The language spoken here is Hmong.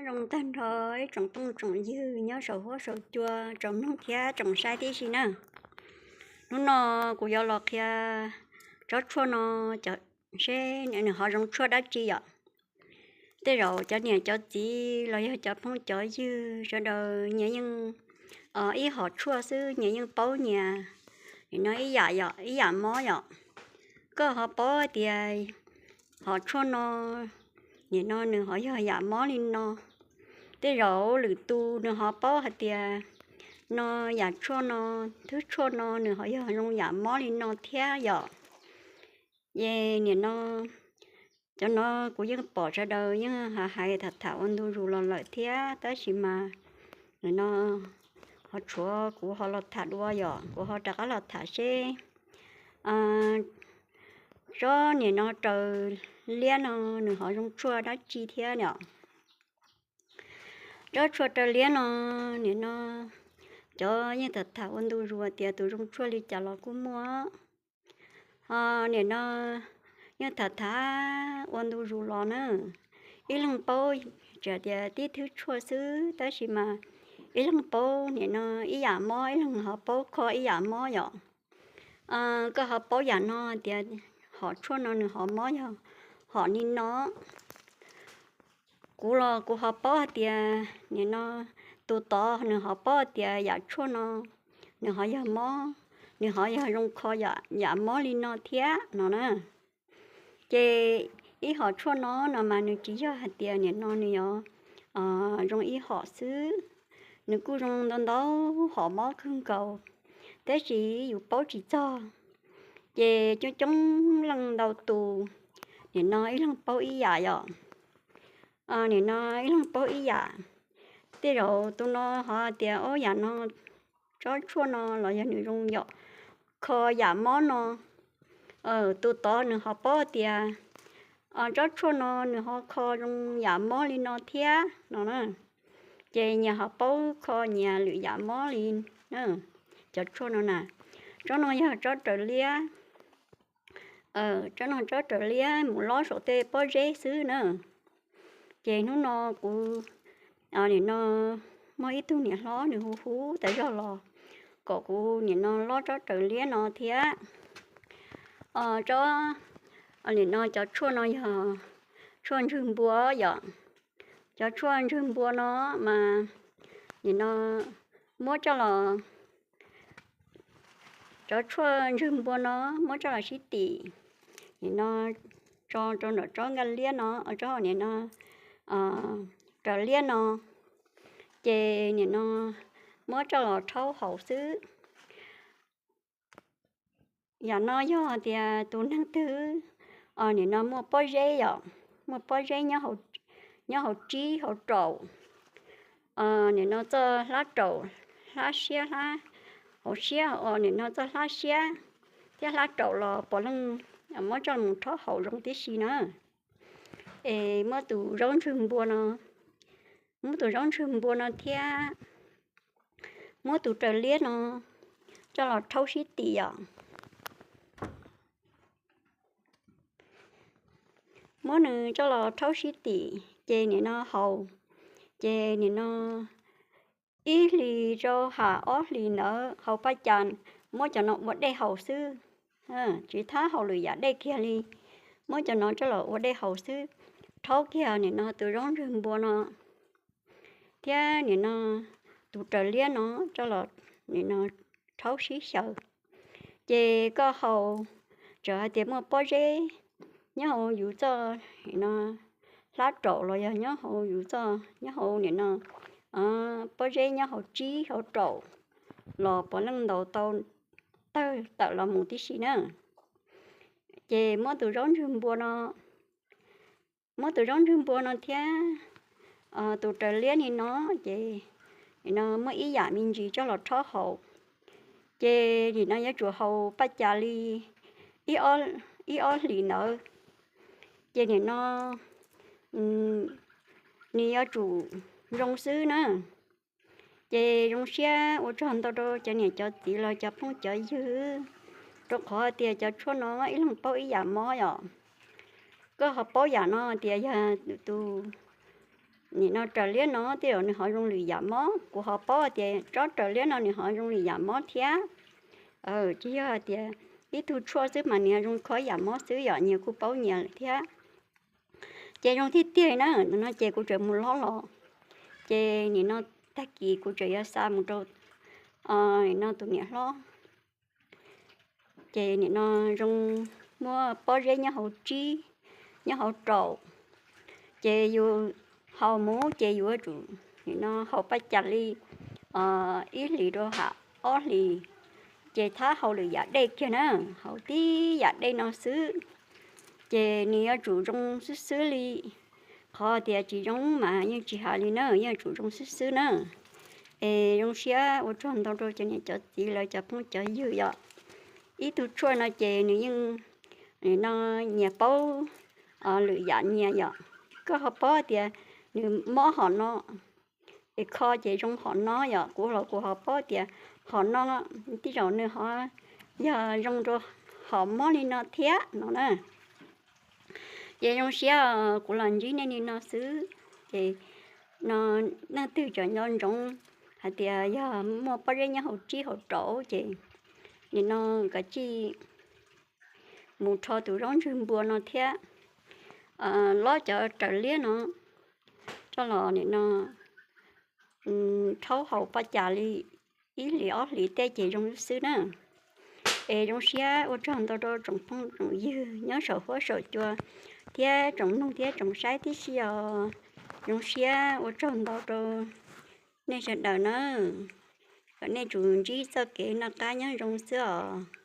Zoo tag nrho ib tsoom phooj tsoom ywg nyob saum huab saum cua, tsoom mloog thiab tsoom saib tib si na. Hnub no kuv yuav los qhia tsob tshuaj no seb nws ho zoo tshuaj dab tsi yom. Tej zaum cov niam cov txiv los yog cov phooj cov ywg sawv daws nyias yeej ib hom tshuaj xwb nyias yeej paub nyias. Nim no ib yam yom, ib yam mob yom. Koj ho paub hais tias hom tshuaj no, nim no nws ho yog yam mob li no. Tej zaum lwm tus nws ho paub hais tias no yam tshuaj no, thwb tshuaj no nws ho yog zoo yam mob li no thiab yom. Ces nim no cov no kuv yeej pom sawv daws yeej hais tham tham ua ntu zus los lawm thiab, tab sis mas nim no ho tshuav kuv ho los tham dua yom, kuv ho rov qab los tham seb tsob nim no raws liab no nws ho zoo tshuaj dab tsi thiab yom. Tsob tshuaj raws liab no, nim no cov yeej tham tham ua ntu zus tias tus zoo tshuaj li cas los kuj muaj. Ho nim no yeej tham tham ua ntu zus los na, ib leeg paub tsis hais tias tib thwb tshuaj xwb, tab sis mas ib leeg paub nim no ib yam mob, ib leeg ho paub kho ib yam mob yom. Koj ho paub yam no tias hom tshuaj no nws ho mob yog hom li no. Kuv los kuv ho paub hais tias nim no tus tod nws ho paub hais tias yam tshuaj no nws ho yog mob, nws ho yog zoo kho yam mob li no thiab no na. Ces ib hom tshuaj no no mas nws tsis yog hais tias nim no nws yog zoo ib hom xwb, nws kuj zoo ntau ntau hom mob kawg nkaus, tab sis yus paub tsis txog. Ces coob coob leej ntau tus nim no ib leeg paub ib yam yom. Nim no ib leeg paub ib yam. Tej zaum tus no ho tias ob yam no, tsob tshuaj no los yog nws zoo yam kho yam mob no. Tus tod nws ho paub tias tsob tshuaj no nws ho kho zoo yam mob li no thiab no na. Ces nyias ho paub kho nyias lwm yam mob li na. Cov tshuaj no na, tsob no yog tsob raws liab. Tsob no tsob raws liab mus lob saum tej pob zeb xwb na. Ces hnub no kuv, nim no muaj ib tug niam hlob nws hu hu tas zog los kom kuv nim no lob tsob raws liab no thiab. Tsob, nim no cov tshuaj no yog tshuaj ntswg npua yom. Cov tshuaj ntswg npua no mas nim no muab coj los, cov tshuaj ntswg npua no muab coj los sib tim, nim no tso rau nram tsob nkaj liab no, tsob nim no raws liab no, ces nim no muab coj los rhaub haus xwb. Yam no yog tias tus neeg twg nim no muaj pob zeb yom, muaj pob zeb nyob hauv tsib hauv raum, nim no txoj hlab raum, hlab siab, hauv siab, nim no txoj hlab siab thiab hlab raum los puav leej muab coj mus rhaub haus zoo tib si na. Es muab tus zaub ntswg npua no, muab tus zaub ntswg npua no thiab muab tus raws liab no coj los rhaub sib tim yom. Muab nws coj los rhaub sib tim ces nim no haus, ces nim no ib hlis rau ha ob hlis ntawd haus paj cas, muab cov no ua dej haus xwb, tsis thab haus lwm yam dej kiag li. Muab cov no coj los ua dej haus xwb, rhaub kiag nim no tus zaub ntswg npua no thiab nim no tus raws liab no coj los nim no rhaub sib xyaw. Ces koj haus, txawm hais tias muaj pob zeb nyob hauv yus txoj hlab raum los yog nyob hauv yus txoj, nyob hauv nim no pob zeb nyob hauv tsib hauv raum los puav leej ntaus tau tawg tawm los mus tib si na. Ces muab tus zaub ntswg npua no, muab tus zaub ntswg npua no thiab tus raws liab li no, ces nim no muab ib yam me ntsis coj los rhaub haus. Ces nim no yuav tsum haus paj cas li ib ob hlis ntawd, ces nim no nws yuav tsum zoo xwb na. Ces zoo siab ua tsaug ntau rau cov niam cov txiv los cov phooj cov ywg, rau qhov tias cov tshuaj no ib leeg paub ib yam mob yom. Koj ho paub yam no tias yog tus nim no raws liab no tej zaum nws ho zoo lwm yam mob, kuv ho paub tias tsob raws liab no nws ho zoo lwm yam mob thiab. Tsis yog hais tias ib tug tshuaj xwb mas nws zoo khob yam mob xwb yom, nyias kuj paub nyias lawm thiab. Ces zoo tiag tiag na, no ces kuv tseem mus lob los, ces nim no tag kis kuv tseem yuav xa mus rau nim no tus niam hlob. Ces nim no zoo muaj pob zeb nyob hauv tsib, nyob hauv raum, ces yus haus mus ces yus yuav tsum nim no haus paj cas li ib hlis rau ha ob hlis, ces thab haus lwm yam dej kiag na, haus tib yam dej no xwb, ces nws yuav tsum zoo xwb xwb li. Qhov tias tsis zoo mas yeej tsis hais li na, yuav tsum zoo xwb xwb na. Es zoo siab ua tsaug ntau rau cov niam cov txiv lawv cov phooj cov ywg yom. Ib tug tshuaj no ces nws yeej, nim no nyias paub lwm yam nyias yom. Koj ho paub tias nws mob hom no, es kho ces zoo hom no yom, kuv los kuv ho paub tias hom no tej zaum nws ho yog zoo rau hom mob li no thiab no na. Ces zoo siab kuv los ntsib nej li no xwb. Ces no leej twg tseem nco ntsoov hais tias yog muaj pob zeb nyob hauv tsib hauv raum ces nim no kav tsij mus rho tus zaub ntswg npua no thiab lob cov raws liab no coj los nim no rhaub haus paj cas li ib hlis ob hlis tej ces zoo xwb na. Es zoo siab ua tsaug ntau rau tsoom phooj tsoom ywg nyob saum huab saum cua thiab tsoom mloog thiab tsoom saib tib si os. Zoo siab ua tsaug ntau rau nej sawv daws na, kom nej tsum ntsib txoj kev noj qab nyob zoo xwb os.